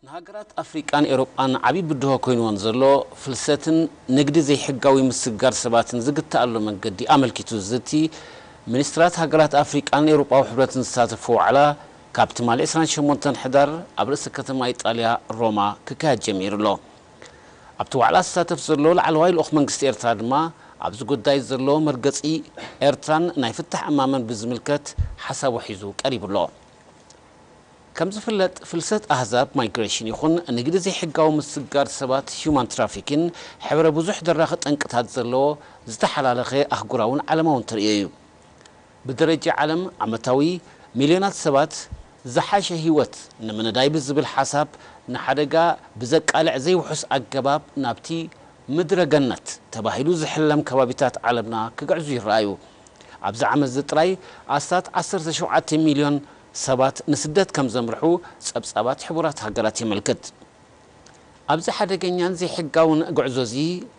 ንሃገራት ኣፍሪቃን ኤውሮጳን ዓብዪ ብድሆ ኮይንወን ዘሎ ፍልሰትን ንግዲ ዘይሕጋዊ ምስግጋር ሰባትን ዝግትኣሉ መንገዲ ኣመልኪቱ ዝዝቲ፣ ሚኒስትራት ሃገራት ኣፍሪቃን ኤውሮጳዊ ሕብረትን ዝሳተፎ ዋዕላ ካብ ትማሊ ዕስራን ሸሞንተን ሕዳር ኣብ ርእሲ ከተማ ኢጣልያ ሮማ ክካየድ ጀሚሩ ኣሎ። ኣብቲ ዋዕላ ዝሳተፍ ዘሎ ላዕለዋይ ልኡኽ መንግስቲ ኤርትራ ድማ ኣብዚ ጉዳይ ዘሎ መርገጺ ኤርትራን ናይ ፍታሕ እማመን ብዝምልከት ሓሳቡ ሒዙ ቀሪቡ ኣሎ። ከም ዝፍለጥ ፍልሰት ኣህዛብ ማይግሬሽን ይኹን ንግዲ ዘይሕጋዊ ምስግጋር ሰባት ሂዩማን ትራፊኪን ሕብረ ብዙሕ ደራኺ ጠንቅታት ዘለዎ ዝተሓላለኸ ኣህጉራውን ዓለማውን ተርእዮ እዩ። ብደረጃ ዓለም ዓመታዊ ሚልዮናት ሰባት ዝሓሸ ህይወት ንምንዳይ ብዝብል ሓሳብ ንሓደጋ ብዘቃልዕ ዘይውሑስ ኣገባብ ናብቲ ምድረ ገነት ተባሂሉ ዝሕለም ከባቢታት ዓለምና ክግዕዙ ይረኣዩ። ኣብዚ ዓመት እዚ ጥራይ ኣስታት ዓሰርተ ሸውዓተ ሚልዮን ሰባት ንስደት ከም ዘምርሑ ጸብጻባት ሕቡራት ሃገራት የመልክት። ኣብዚ ሓደገኛን ዘይሕጋውን ጉዕዞ እዚ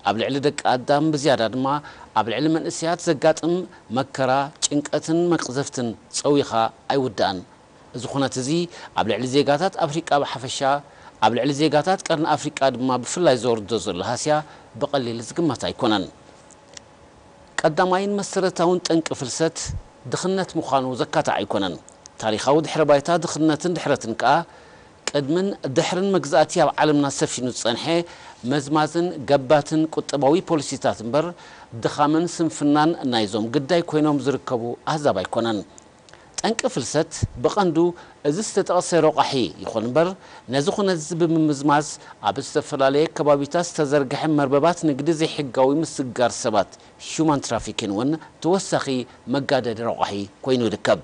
ኣብ ልዕሊ ደቂ ኣዳም ብዝያዳ ድማ ኣብ ልዕሊ መንእሰያት ዘጋጥም መከራ፣ ጭንቀትን መቕዘፍትን ጸዊኻ ኣይውዳእን። እዚ ኩነት እዚ ኣብ ልዕሊ ዜጋታት ኣፍሪቃ ብሓፈሻ፣ ኣብ ልዕሊ ዜጋታት ቀርኒ ኣፍሪቃ ድማ ብፍላይ ዘወርዶ ዘሎ ሃስያ ብቐሊል ዝግመት ኣይኮነን። ቀዳማይን መሰረታውን ጠንቂ ፍልሰት ድኽነት ምዃኑ ዘካትዕ ኣይኮነን። ታሪኻዊ ድሕረ ባይታ ድኽነትን ድሕረትን ከኣ ቅድምን ድሕርን መግዛእቲ ኣብ ዓለምና ሰፊኑ ዝጸንሐ መዝማዝን ገባትን ቁጠባዊ ፖሊሲታት እምበር፣ ድኻምን ስንፍናን ናይዞም ግዳይ ኮይኖም ዝርከቡ ኣህዛብ ኣይኮነን። ጠንቂ ፍልሰት ብቐንዱ እዚ ዝተጠቕሰ ረቋሒ ይኹን እምበር፣ ነዚ ኩነት እዚ ብምምዝማዝ ኣብ ዝተፈላለየ ከባቢታት ዝተዘርግሐ መርበባት ንግዲ ዘይሕጋዊ ምስግጋር ሰባት ሂዩማን ትራፊኪን እውን ተወሳኺ መጋደዲ ረቋሒ ኮይኑ ይርከብ።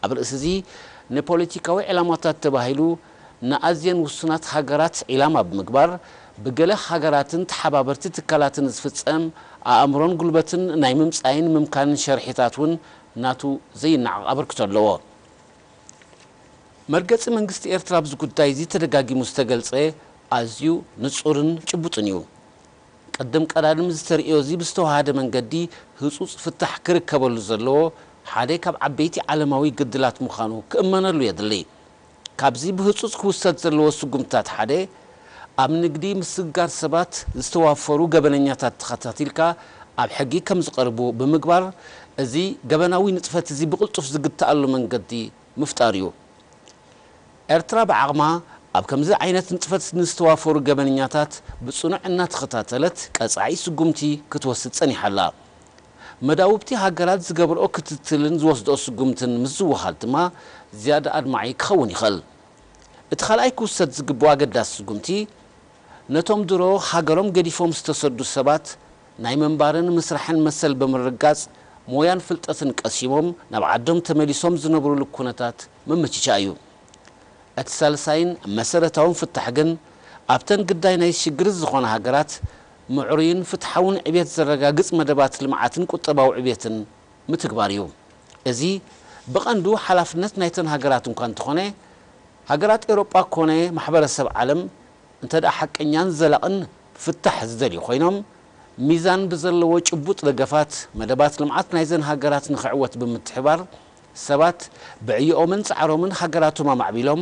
ኣብ ርእሲ እዚ ንፖለቲካዊ ዕላማታት ተባሂሉ ንኣዝየን ውሱናት ሃገራት ዒላማ ብምግባር ብገለ ሃገራትን ተሓባበርቲ ትካላትን ዝፍጸም ኣእምሮን ጉልበትን ናይ ምምጻይን ምምካንን ሸርሒታት እውን ናቱ ዘይነዓቕ ኣበርክቶ ኣለዎ። መርገጺ መንግስቲ ኤርትራ ኣብዚ ጉዳይ እዚ ተደጋጊሙ ዝተገልጸ ኣዝዩ ንጹርን ጭቡጥን እዩ። ቅድም ቀዳድም እዚ ተርእዮ እዚ ብዝተዋሃደ መንገዲ ህጹጽ ፍታሕ ክርከበሉ ዘለዎ ሓደ ካብ ዓበይቲ ዓለማዊ ግድላት ምዃኑ ክእመነሉ የድሊ። ካብዚ ብህጹጽ ክውሰድ ዘለዎ ስጉምትታት ሓደ ኣብ ንግዲ ምስግጋር ሰባት ዝተዋፈሩ ገበነኛታት ተኸታቲልካ ኣብ ሕጊ ከም ዝቐርቡ ብምግባር፣ እዚ ገበናዊ ንጥፈት እዚ ብቕልጡፍ ዝግትኣሉ መንገዲ ምፍጣር እዩ። ኤርትራ ብዓቕማ ኣብ ከምዚ ዓይነት ንጥፈት ንዝተዋፈሩ ገበነኛታት ብጽኑዕ እናተኸታተለት ቀጻዒ ስጉምቲ ክትወስድ ጸኒሓ ኣላ። መዳውብቲ ሃገራት ዝገብርኦ ክትትልን ዝወስድኦ ስጉምትን ምስ ዝወሃድ ድማ ዝያዳ ኣድማዒ ክኸውን ይኽእል። እቲ ካልኣይ ክውሰድ ዝግብኦ ኣገዳሲ ስጉምቲ፣ ነቶም ድሮ ሃገሮም ገዲፎም ዝተሰዱ ሰባት ናይ ምንባርን ምስራሕን መሰል ብምርጋጽ፣ ሞያን ፍልጠትን ቀሲሞም ናብ ዓዶም ተመሊሶም ዝነብሩሉ ኩነታት ምምችቻ እዩ። እቲ ሳልሳይን መሰረታውን ፍታሕ ግን ኣብተን ግዳይ ናይ ሽግር ዝኾና ሃገራት ምዕሩይን ፍትሓውን ዕብየት ዘረጋግጽ መደባት ልምዓትን ቁጠባዊ ዕብየትን ምትግባር እዩ። እዚ ብቐንዱ ሓላፍነት ናይተን ሃገራት እንኳ እንተኾነ፣ ሃገራት ኤውሮጳ ኮነ ማሕበረሰብ ዓለም እንተ ደኣ ሓቀኛን ዘላቕን ፍታሕ ዝደልዩ ኮይኖም፣ ሚዛን ብዘለዎ ጭቡጥ ደገፋት መደባት ልምዓት ናይዘን ሃገራት ንኽዕወት ብምትሕባር፣ ሰባት ብዕዮኦምን ጻዕሮምን ሃገራቶም ኣማዕቢሎም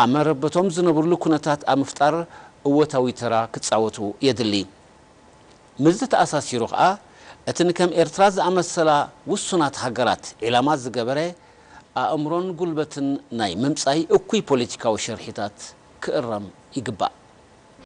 ኣብ መረበቶም ዝነብሩሉ ኩነታት ኣብ ምፍጣር እወታዊ ተራ ክጻወቱ የድሊ። ምስዚ ተኣሳሲሩ ከኣ፣ እቲ ንከም ኤርትራ ዝኣመሰላ ውሱናት ሃገራት ዒላማ ዝገበረ ኣእምሮን ጉልበትን ናይ ምምጻይ እኩይ ፖለቲካዊ ሸርሒታት ክእረም ይግባእ።